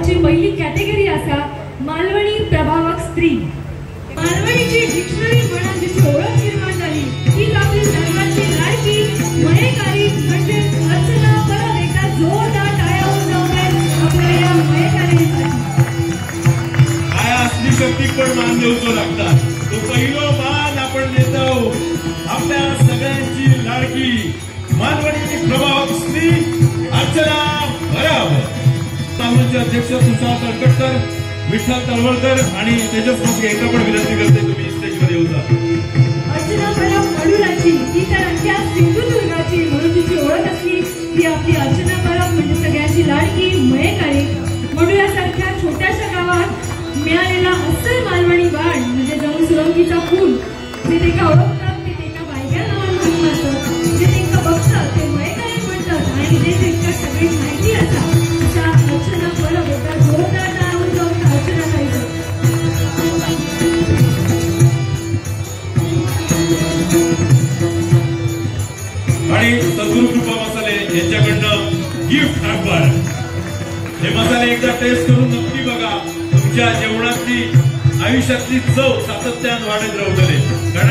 अवॉर्डची पहिली कॅटेगरी असा मालवणी प्रभावक स्त्री. मालवणीची डिक्शनरी म्हणून जिची ओळख निर्माण झाली तीच आपली सर्वांची लाडकी मयेकारी म्हणजे अर्चना परब. एकदा जोरदार टाळ्या होऊन जाऊ दे आपल्या या मयेकारीसाठी. काय असली शक्ती पण मान देऊचो लागता, तो पहिलो मान आपण देतो आपल्या सगळ्यांची लाडकी मालवणीची प्रभावक स्त्री अर्चना परब. तालुक्याचे अध्यक्ष तुषार तळकटकर, विठ्ठल तळवळकर आणि तेजस मस्के यांना पण विनंती करते तुम्ही स्टेजवर येऊ जा. अर्चना परब मडुराची, ती तर अख्ख्या सिंधुदुर्गाची म्हणून तिची ओळख असली ती आपली अर्चना परब म्हणजे सगळ्यांची लाडकी मयेकारी. मडुरासारख्या छोट्याशा गावात मिळालेला अस्सल मालवणी वाण म्हणजे जणू सुरंगीचा फूल, जे तेका ओळखतात ते तेका बायग्या नावान म्हणून मारतात, जे तेका बघतात ते मयेकारी म्हणतात आणि जे तेका सगळी माहिती असा अशा अर्चना परब. एकदा जोरदार टाळ्या जाऊन अर्चना करायचं. आणि सद्गुरू कृपा मसाले यांच्याकडनं गिफ्ट हॅम्पर. हे मसाले एकदा टेस्ट करून नक्की बघा, तुमच्या जेवणातली आयुष्यातली चव सातत्यानं वाढत राहतले. कारण